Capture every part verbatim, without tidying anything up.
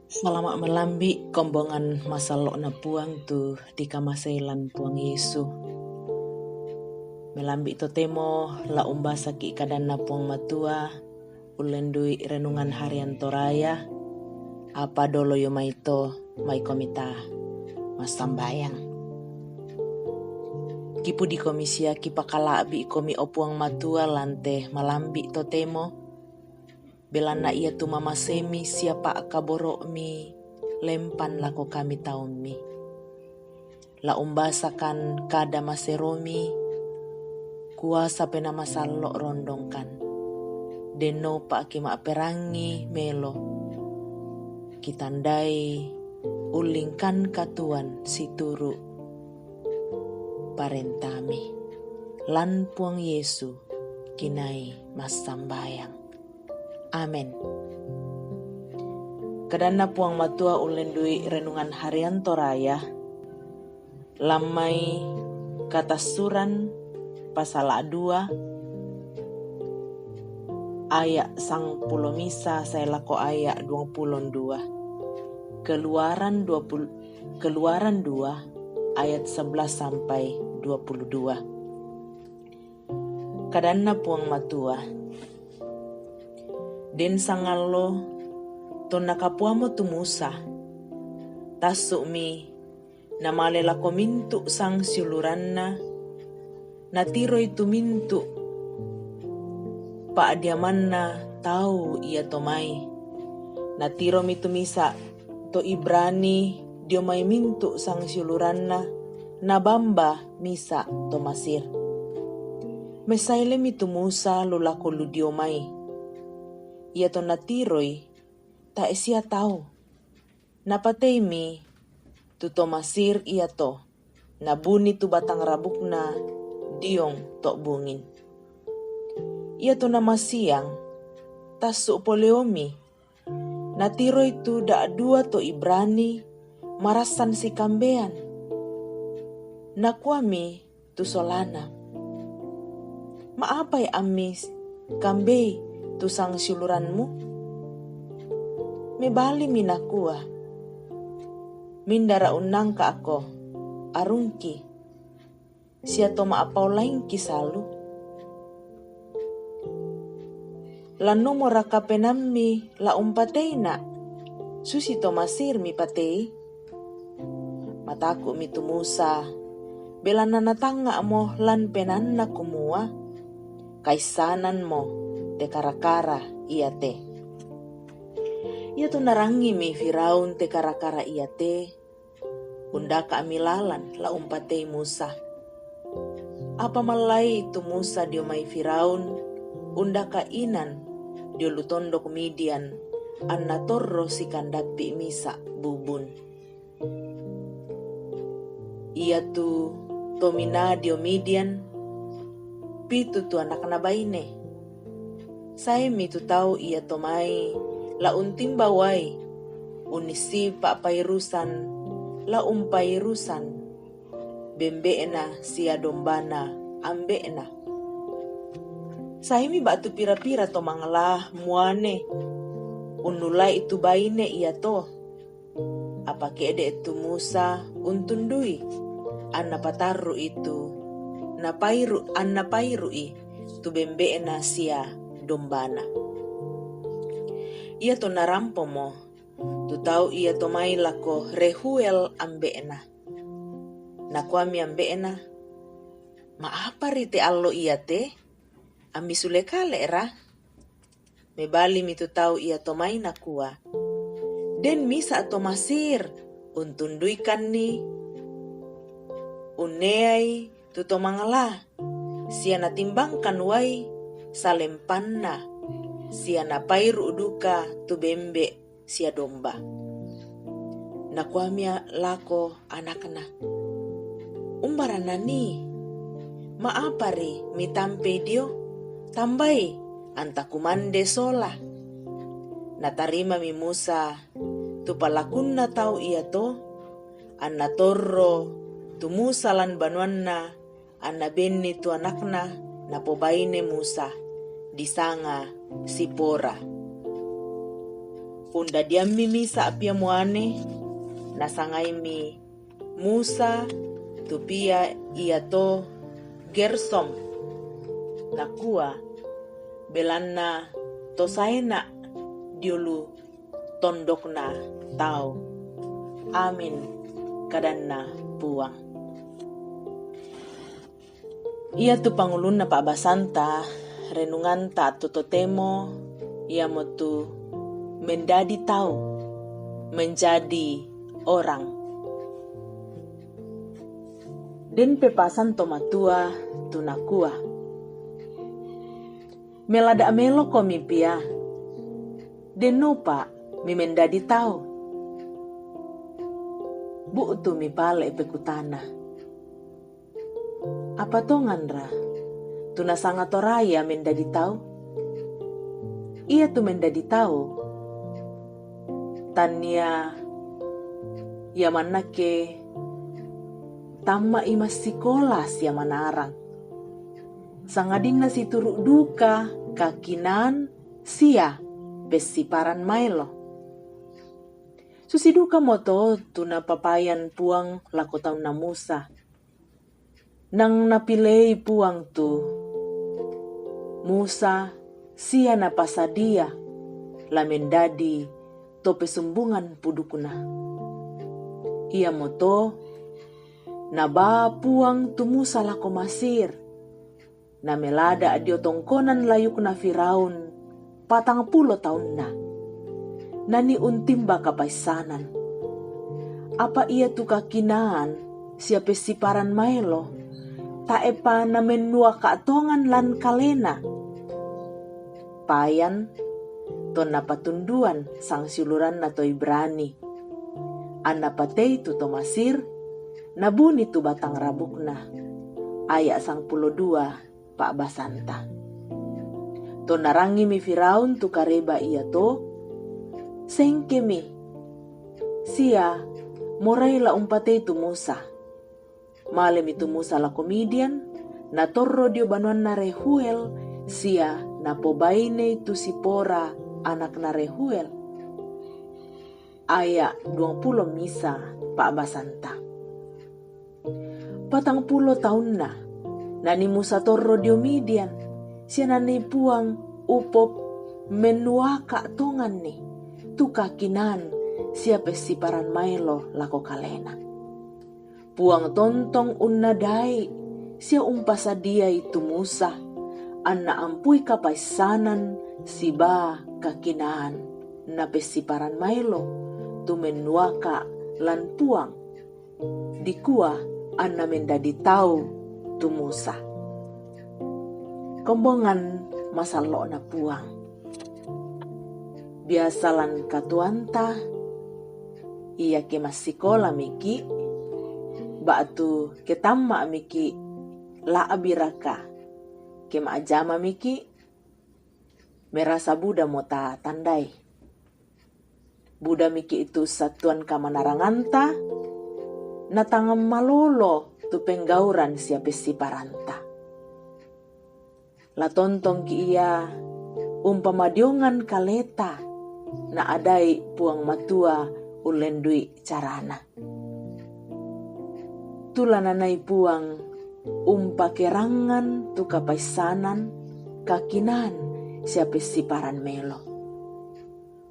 Salama' malambi' kombongan masallo'na Puang tu dikamaseilan Puang Yesu. Malambi' totemo la umbasaki' kadanNa Puang Matua, ullendui renungan harian Toraya, apa dolo io maito mai komita massambayang. Kipudikomi sia kipakala'bi'komi, o Puang Matua, lante malambi' totemo, belanna iatu mamasemi sia pa'kaboro'mi lempan lako kami taummi. La umbasakan kada maseromi, kuasa penamasallo' rondongkan. Denno pa'ki ma'perangi melo, kitandai ullingkan katuan situru' parentami. Lan Puang Yesu kinai massambayang. Amen. KadanNa Puang Matua ullendui renungan harian Toraya, lammai Katassuran pasala' dua aya' sangpulo misa sae lako aya' duangpulo dua. Keluaran dua puluh, Keluaran dua ayat sebelas sampai dua puluh dua. KadanNa Puang Matua, den sangallo tonna kapuamo tu Musa, tassu'mi namale lako mintu' sangsiuluranna, natiroi tu mintu' pa'diamanna tau iato mai. Natiromi tu misa' to Ibrani dio mai mintu' sangsiuluranna, nabamba misa' to Masir. Messailemi tu Musa lu lako lu dio mai. Iato natiroi tae' sia tau. Napateimi tu to Masir iato, nabuni tu batang rabukna diong to' bungin. Iato namasiang, tassu' poleomi, natiroi tu da'dua to Ibrani marassan sikambean. Nakuami tu solana, "Ma'apai ammi kambei tu sangsiuluranmu?" Mebalimi nakua, "Mindara unnangka'ko arungki, sia to ma'apaolaingki salu? Lannomoraka penaammi la umpateina', susi to Masir mipatei?" Mataku'mi tu Musa, belanna natangnga'mo lan penaanna kumua, "Kaissananmo te kara-kara iate." Iato narangimi Firaun te kara-kara iate, undaka'mi lalan la umpatei Musa. Apa mallai tu Musa dio mai Firaun, undaka' inan dio lu tondok Midian, anna torro sikandappi' misa' bubun. Iatu tominaa dio Midian, pitu tu anakna baine. Saemi tu tau iato mai la untimba uai, unnissii pa'pairusan la umpairusan bembe'na sia dombana ambe'na. Saemi ba'tu pira-pira to mangala muane unnula'i tu baine iato. Apa ke'de' tu Musa untundui, anna patarru'i tu, napairu-, anna pairu'i tu bembe'na sia dombana. Iato narampomo tu tau iato mai lako Rehuel ambe'na. Nakuami ambe'na, "Ma'apari te allo iate? Ammi sule kale'ra?" Mebalimi tu tau iato mai nakua, "Den misa' to Masir untunduikanni, unneai tu to mangala, sia natimbangkan uai salempanna, sia napairu' duka tu bembe' sia domba." Nakuami lako anakna, "Umbara nanii? Ma'apari mitampei dio? Tambai, anta kumande sola." Natarimami Musa tu palakunna tau iato, anna torro tu Musa lan banuanna, anna benni tu anakna napobaine Musa, disanga Sipora. Undadiammi misa' pia muane, nasangaimi Musa, tu pia iato Gersom, nakua, belanna tosaena diulu tondokna tau. Amin, kadanna Puang. Iatu pangulunna pa'basanta, renunganta attu totemo, iamotu mendadi tau, menjadi orang. Den pepasang to matua tu nakua, melada' melokomi pia, dennopa mi mendadi tau. Bu'tu mi pale' pekutana. Apa tonganra, tu nasanga Toraya mendadi tau? Iatu mendadi tau, tania ia mannake tamma'i massikola sia manarang. Sangadinna situru' duka kakinaan sia pessiparan maelo. Susi dukamoto tu napapayan Puang lako taunna Musa. Nang napilei Puang tu Musa sia napasadia la mendadi to pesumbungan pudukna. Iamoto nabaa Puang tu Musa lako Masir, namelada' dio tongkonan layukna Firaun patang pulo taunna. Nani untimba kapaissanan. Apa iatu kakinaan sia pessiparan maelo, tae'pa namennuaka' tongan lan kalena. Payan, tonna patunduan sangsiuluranna to Ibrani. Anna patei tu to Masir, nabuni tu batang rabukna. Aya' sangpulo dua pa'basanta. Tonna rangimi Firaun tu kareba iato, sengkemi sia morai la umpatei tu Musa. Malemi tu Musa lako Midian, natorro dio banuanna Rehuel sia napobainei tu Sipora anakna Rehuel. Aya' duangpulo misa pa'basanta. Patang pulo taunna nani Musa torro dio Midian, sia nanii Puang upop mennuaka' tonganni tu kakinaan sia pessiparan maelo lako kalena. Puang tontong unnadai sia umpasadiai tu Musa, anna ampui kapaissanan sibaa kakinaan napessiparan maelo tu mennuaka' lan Puang, dikua anna mendadi tau tu Musa. Kombongan masallo'na Puang. Biasa lan katuoanta, iake massikolamiki', ba'tu ke tamma'miki' la'biraka, ke ma'jamamiki', merasa budamo tatandai. Budamiki' tu sattuan kamanaranganta, natangang malolo tu penggauran sia pessiparanta. La tontongki' ia umpamadiongan kaleta, naadai Puang Matua ullendui carana. Tu la nanai Puang umpakerangngan tu kapaissanan, kakinaan sia pessiparan maelo.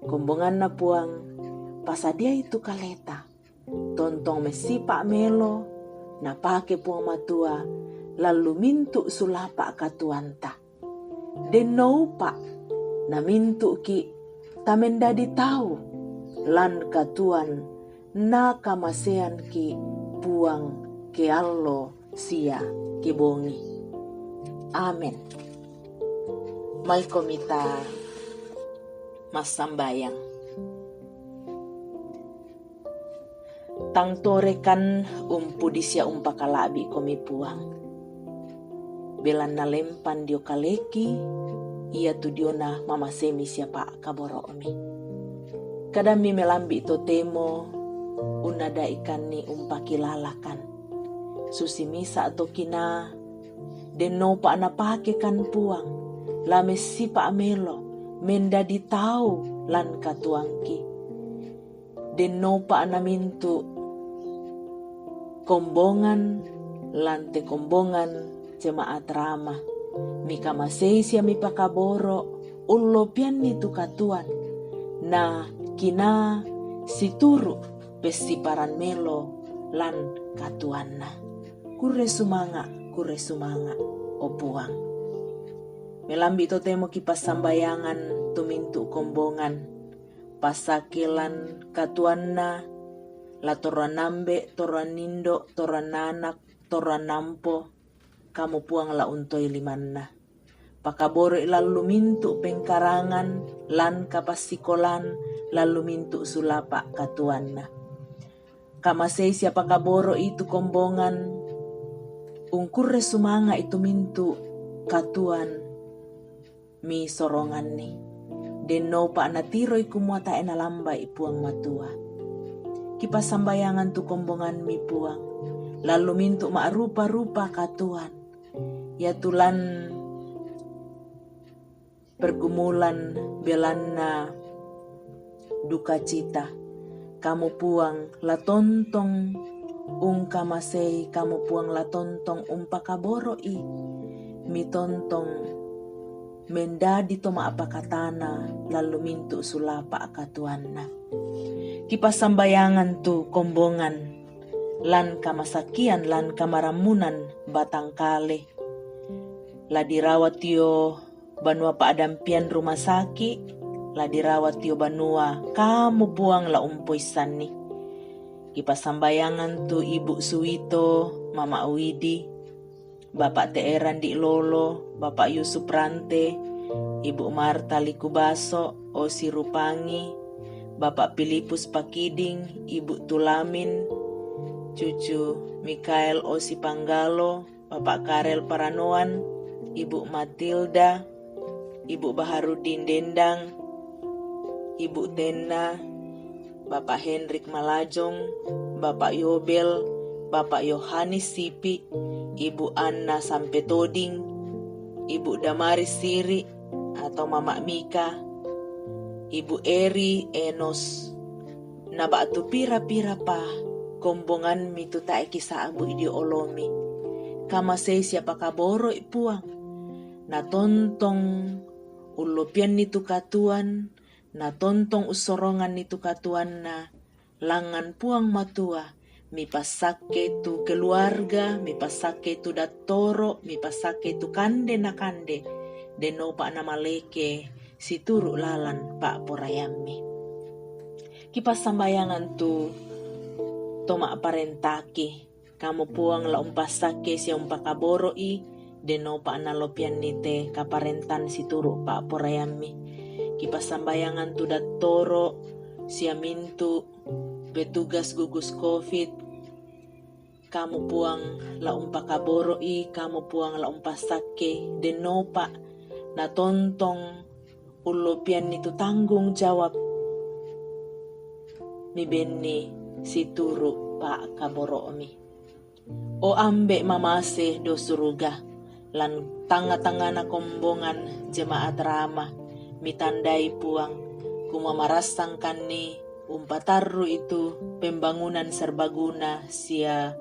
Kombonganna Puang, pasadiai tu kaleta, tontong messipa' maelo napake Puang Matua lallu mintu' sulapa' katuoanta. Dennoupa' namintu'ki' tamendadi tau lan katuoan nakamaseanki' Puang ke allo sia ke bongi. Amin. Maikomi ta massambayang. Tang torekan umpudi sia umpakala'bi'komi Puang. Belanna lempan dio kaleki, iatu diona mamasemi sia pa'kaboro'mi. Kadammi melambi' totemo unnadaikanni umpakilalakan. Susi misa' to kinaa, dennopa napakekan Puang, la messipa' maelo, mendadi tau, lan katuoangki. Dennopa' namintu' kombongan lan te kombongan jemaat Rama, mikamasei sia mipakaboro' ullopianni tu katuoan, na kinaa situru' pessiparan melo lan katuoanna. Kurre sumanga', kurre sumanga', o Puang. Melambi' totemo kipassambayangan tu mintu' kombongan, passake lan katuoanna, la torro anambe', torro anindo', torro ananak, torro anampo, Kamu Puang la untoi limanna. Pakaboro'i lan lu mintu' pengkarangan, lan kapassikolan, lan lu mintu' sulapa' katuoanna. Kamasei sia pakaboro'i tu kombongan, ungkurre sumanga'i tu mintu' katuoan misoronganni. Dennopa' natiroi kumua tae' nalambai Puang Matua. Kipassambayangan tu kombongammi Puang, lan lu mintu' ma'rupa-rupa katuoan, iatu lan pergumulan belanna dukacita. Kamu Puang la tontong ungkamasei, Kamu Puang la tontong umpakaboro'i, mitontong mendadi to ma'pakatana lan lu mintu' sulapa' katuoanna. Kipassambayangan tu kombongan lan kamasakkian, lan kamarammunan batang kale. La dirawat io banua pa'dampian rumah saki, la dirawat io banua, Kamu Puang la umpoissanni. Kipassambayangan tu Ibu Suwito, Mama Widi, Bapak Te'eran di Lolo, Bapak Yusuf Rante, Ibu Marta Likubaso, Osi Rupangi, Bapak Pilipus Pakiding, Ibu Tulamin, cucu Mikael Osi Panggalo, Bapak Karel Paranoan, Ibu Matilda, Ibu Baharudin Dendang, Ibu Tenna, Bapak Hendrik Malajong, Bapak Yobel, Bapak Yohanes Sipi, Ibu Anna Sampetoding, Ibu Damaris Siri atau Mama Mika, Ibu Eri Enos, na ba'tu pira-pirapa kombongammi tu tae' kisa'bu' dio olomi. Kamasei sia pakaboro'i Puang, na tontong ullopianni tu katuoan, na tontong ussoronganni tu katuoanna, langngan Puang Matua, mipassakke tu keluarga, mipassakke tu dattoro, mipassakke tu kande na kande, dennopa' namaleke situru' lalan pa'poraiammi. Kipassambayangan tu to ma'parentaki, Kamu Puang la umpassakke sia umpakaboro'i, dennopa' nalopianni te kaparentan situru' pa'poraiammi. Kipassambayangan tu dattoro sia mintu' petugas gugus covid, Kamu Puang la umpakaboro'i, Kamu Puang la umpassakke, dennopa' na tontong ullopianni tu tanggung jawab mibenni situru' pa'kaboro'mi. O Ambe' mamase do suruga, lan tangnga-tangngana kombongan jemaat Rama, mitandai Puang, kumua marassangkanni umpatarru'i tu pembangunan serbaguna sia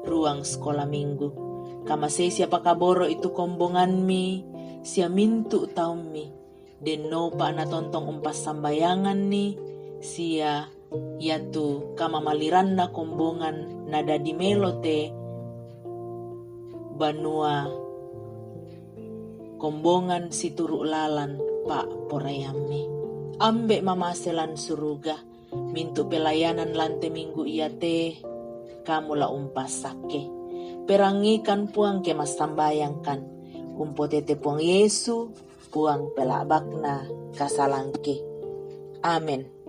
ruang sekolah minggu. Kamasei sia pakaboro'i tu kombongammi sia mintu' taummi, dennopa' na tontong umpassambayanganni sia iatu kamamaliranna kombongan nadadi melo te banua kombongan situru' lalan pa'poraiammi. Ambe' mamase lan suruga, mintu' pelayanan lan te minggu iate Kamu la umpassakke. Perangikan Puang ke massambayangkan. Umpotete Puang Yesu, Puang pela'bakna kasalangke. Amin.